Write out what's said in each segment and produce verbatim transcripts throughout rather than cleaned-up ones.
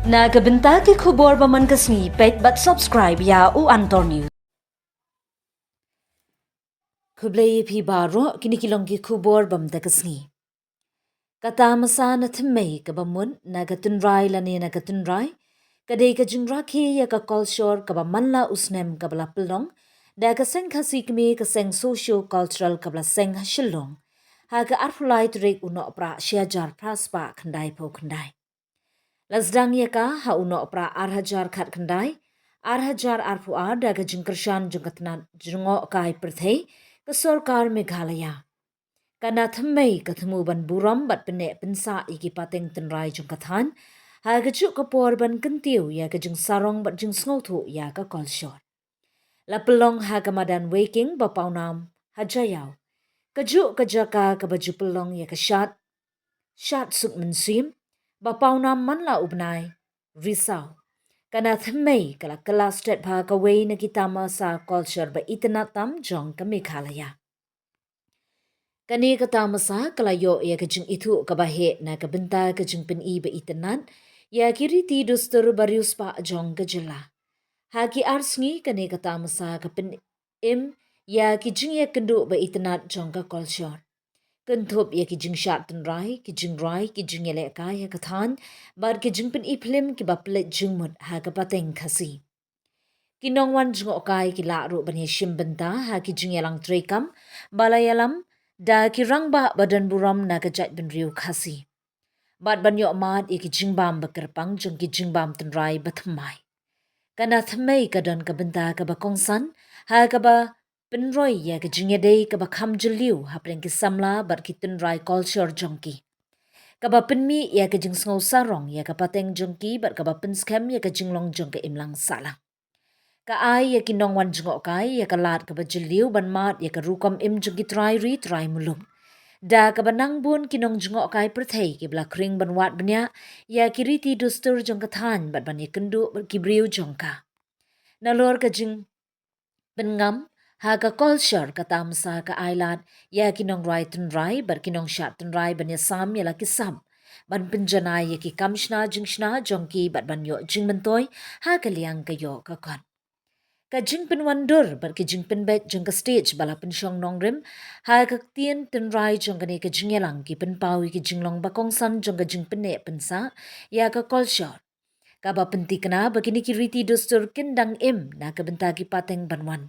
Na ka bynta ki khubor ba man ka sngi, peit bad subscribe ïa U Antor News. Khublei ïa phi baroh, kine ki long ki khubor ba mynta ka sngi. Ka tamasa na thymmei kaba mut na ka tynrai lane na ka tynrai ka dei ka jingrakhe ïa ka kolshor kaba man la u snem kaba la pynlong da ka seng Khasi Kmie, ka seng socio-cultural kaba la seng ha Shillong ha ka arphew lai tarik u Nohprah shi hajar phra spah khyndaiphew khyndai. La sdang ïa ka ha u Nohprah ar hajar khatkhyndai, ar hajar arphew ar da ka jingkyrshan jong ka tnat jngohkai pyrthei, ka sorkar Meghalaya. Ka na thymmei ka thmu ban burom bad pynneh pynsah ïa ki pateng tynrai jong ka thaiñ ha kajuh ka por ban kyntiew ïa ka jingsarong bad jingsngewthuh ïa ka kolshor. La pynlong ha ka madan Weiking ba pawnam ha Jaïaw, kajuh ka jaka kaba ju pynlong ïa ka shad, shad suk mynsiem ba pawnam man la u bnai Risaw. Ka na thymmei ka la kylla stet bha kawei na ki tamasa kolshor ba itynnad tam jong ka Meghalaya. Kane ka tamasa ka la ïoh ïa ka jingithuh kaba heh na ka bynta ka jingpyni ba itynnad ïa ki riti dustur ba riewspah jong ka jylla. Ha ki ar sngi kane ka tamasa ka pynim ïa ki jingïakynduh ba itynnad jong ka kolshor, kynthup ïa ki jingshad tynrai, ki jingrwai, ki jingïalehkai ha ka thaiñ bad ki jingpyni phlim kiba pynleit jingmut ha ka pateng Khasi. Ki nongwan jngohkai ki lah ruh ban ïashim bynta ha ki jingïalang treikam ba la ïalam da ki rangbah ba don burom na ka jaitbynriew Khasi, bad ban ïoh mad ïa ki jingbam ba kyrpang jong ki jingbam tynrai ba thymmai. Ka na thymmei ka don ka bynta kaba kongsan ha kaba pynroi ïa ka jingïadei kaba kham jylliew hapdeng ki samla bad ki tynrai kolshor jong ki, kaba pynmih ïa ka jingsngew sarong ïa ka pateng jong ki bad kaba pynskhem ïa ka jinglong jong ka imlang sahlang. Ka ai ïa ki nongwan jngohkai ïa ka lad kaba jylliew ban mad ïa ka rukom im jong ki trai ri trai muluk, da kaba nang bun ki nongjngohkai pyrthei kiba la khring ban wad bniah ïa ki riti dustur jong ka thaiñ bad ban ïakynduh bad ki briew jong ka. Nalor ka jingpynngam ha ka kolshor, ka tamasa ka ai lad ïa ki nongrwai tynrai bad ki nongshad tynrai ban ïasam ïa la ki sap, ban pynjanai ïa ki kam shna jingshna jong ki bad ban ïoh jingmyntoi ha ka liang ka ïoh ka kot. Ka jingpynwandur bad ka jingpynbeit jong ka stage ba la pynshong nongrim ha ka ktien tynrai jong kane ka jingïalang ki pynpaw ïa ki jinglong ba kongsan jong ka jingpynneh pynsah ïa ka kolshor, kaba pynthikna ba kine ki riti dustur kin dang im na ka bynta ki pateng ban wan.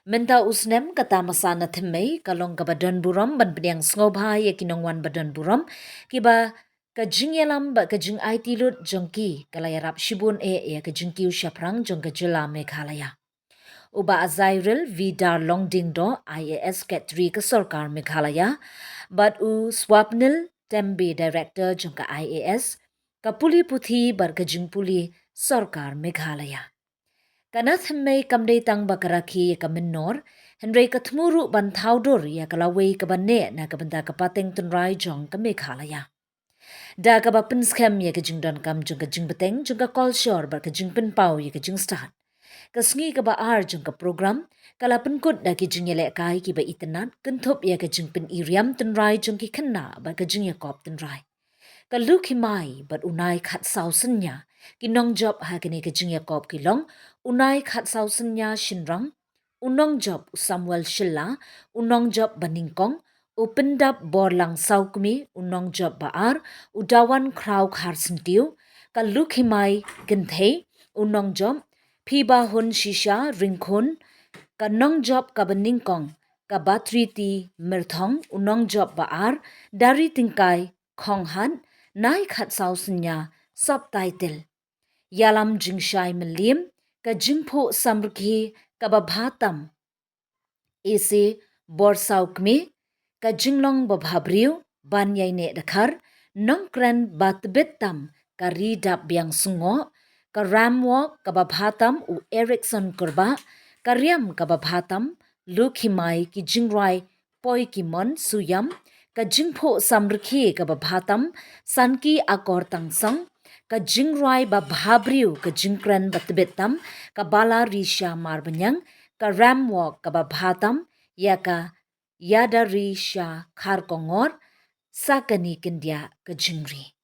Mynta u snem ka tamasa na thymmei ka long kaba don burom ban pdiang sngewbha ïa ki nongwan ba don burom, kiba ka jingïalam bad ka jingaiti lut jong ki ka la ïarap shibun eh ïa ka jingkiew shaphrang jong ka jylla Meghalaya. U Bah Zairil V Darlong Diengdoh, I A S Category ka sorkar Meghalaya, bad u Swapnil Tembe, Director jong ka I A S, ka pule puthi bad ka jingpule sorkar Meghalaya. Ka na thymmei kam dei tang ba ka rakhe ïa ka mynnor, hynrei ka thmu ruh ban thaw dur ïa ka lawei kaba neh na ka bynta ka pateng tynrai jong ka Meghalaya, da kaba pynskhem ïa ka jingdonkam jong ka jingbteng jong ka kolshor bad ka jingpynpaw ïa ka jingstad. Ka sngi kaba ar jong ka program ka la pynkut da ki jingïalehkai kiba itynnad, kynthup ïa ka jingpyni riam tynrai jong ki khynnah bad ka jingïakop tynrai. Ka Lukhimai bad u Nai Khatsaw Synñia. Ki nongjop ha kane ka jingïakop ki long u Nai Khatsaw Synñia Shynrang, u nongjop u Samuel Shylla, u nongjop ba nyngkong u Pyndap Borlang Sawkmie, u nongjop ba ar u Dawan Khraw Kharsyntiew. Ka Lukhimai Kynthei, u nongjop Phibahun Shisha Ryngkhun. Ka nongjop kaba nyngkong ka Batriti Myrthong, u nongjop ba ar Dari Tyngkai Khonghat. Nai Khatsaw Synñia, subtitle. Ïalam jingshai mylliem, ka jingphuh samrkhie kaba bha tam. Ese Borsawkmie, ka jinglong babhabriew ban ïaineh dkhar, nongkren ba tbit tam, ka ri dap biang sngoh. Ka ramwok kaba bha tam u Erickson Kurbah, ka riam kaba bha tam Lukhimai, ki jingrwai Poikimon Suiam, ka jingphuh samrkhie kaba bha tam Sanki Akor Tangsong, ka jingrwai babhabriew, ka jingkren ba tbit tam ka Balarisha Marbaniang, ka ramwok kaba bha tam ïa ka Ïadarisha Kharkongor, Sakani Kyndiah ka jingri.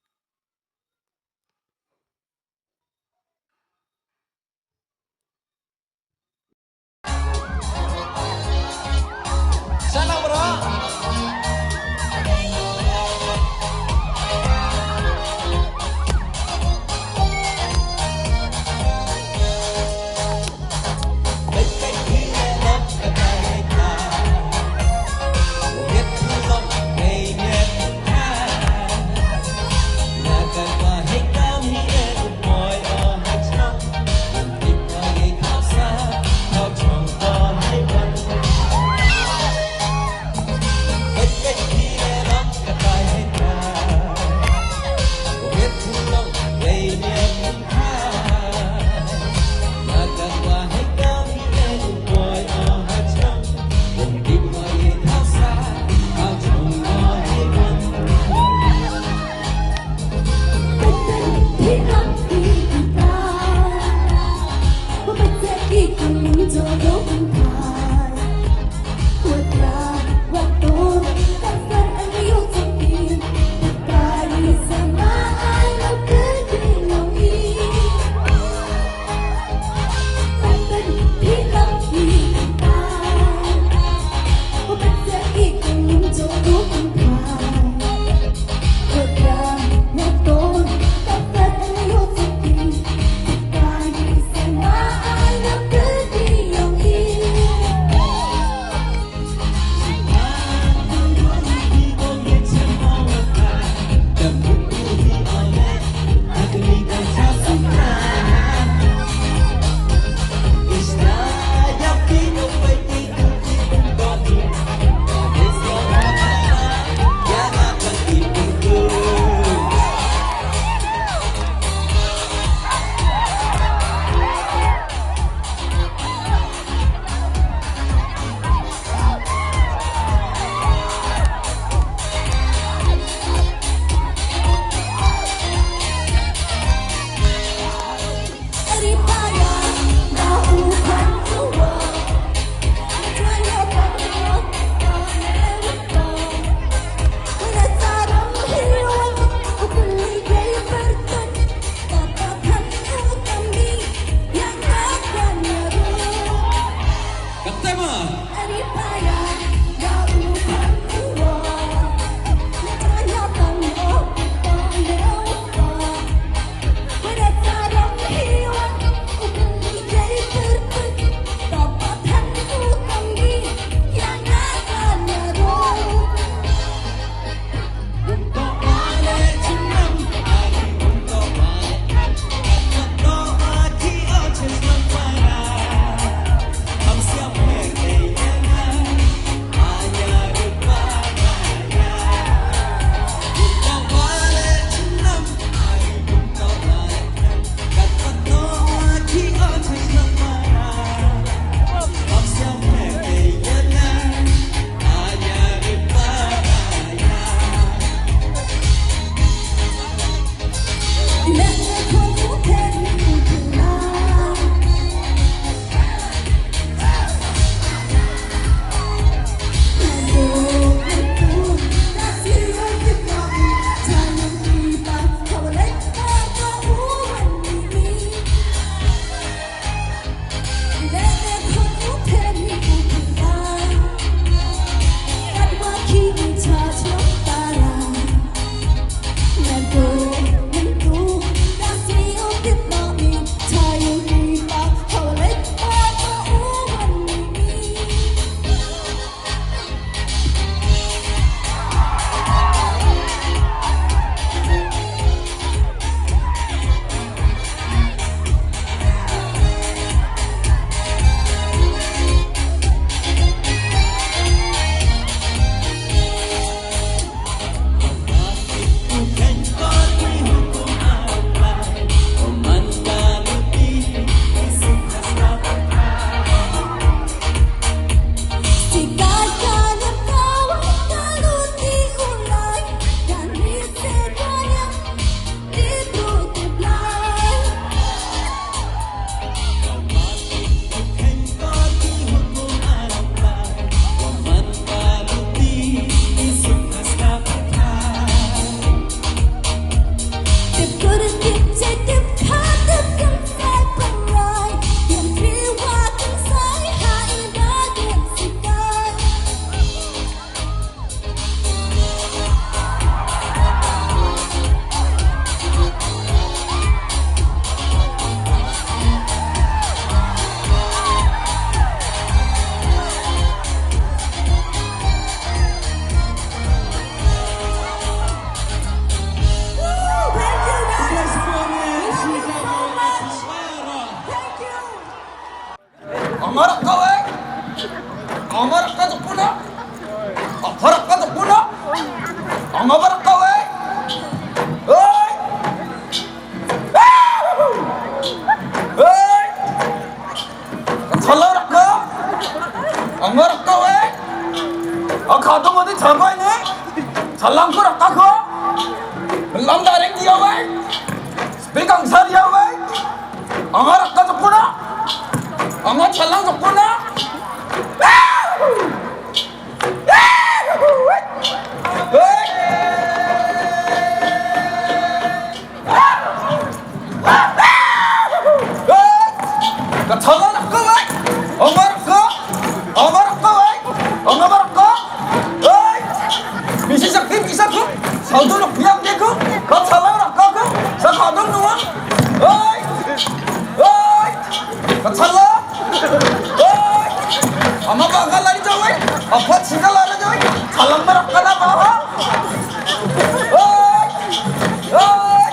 Anga rakka wei. Anga rakka jukuna. Anga rakka jukuna. Anga rakka wei. Hei. Hei. Ka thala rakka. Anga rakka wei. Aka to modi chabai ne. Chalang ko rakka ko. Lam dareng dia wei. Bikang saria wei. Anga rakka jukuna. Anga chalang jukuna. Ka thala rakka wei. Anga rakka. Anga rakka wei. Anga rakka. Hei. Misi sakti misa ko. Saldu lok biang de ko. Ka thala rakka ko. Sa khadon nuwa. Hei. Hei. Ka thala. Hei. Ama ba ka lari jawai. Apa sika lari jawai. Thala marak kana ba. Hei. Hei.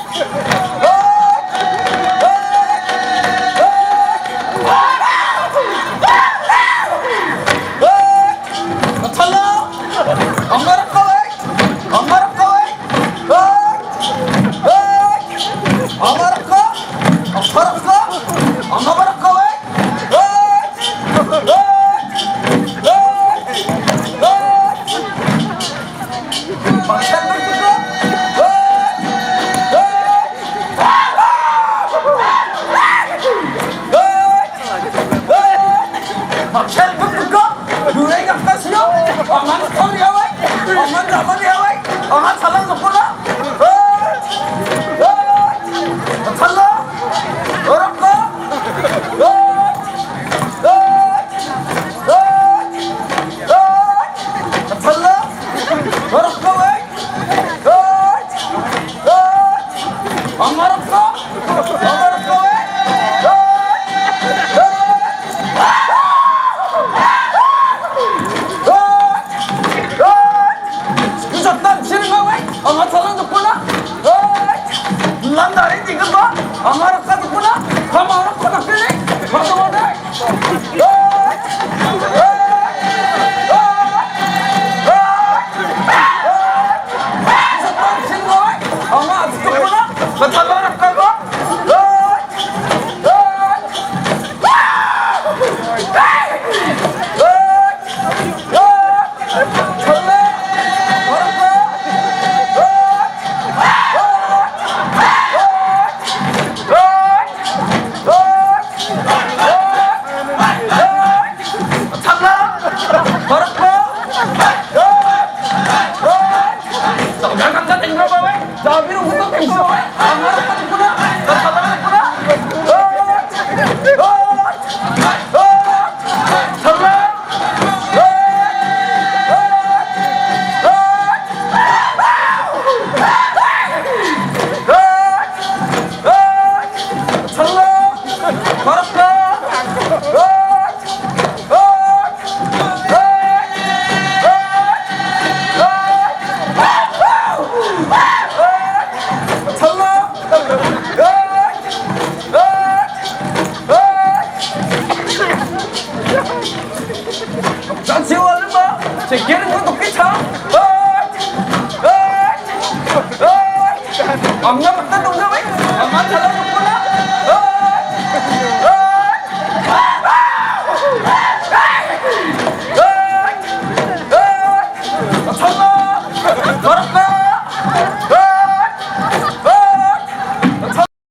Te kir ngu tu ki cha. Oi! Oi! Oi! Am na mata tu na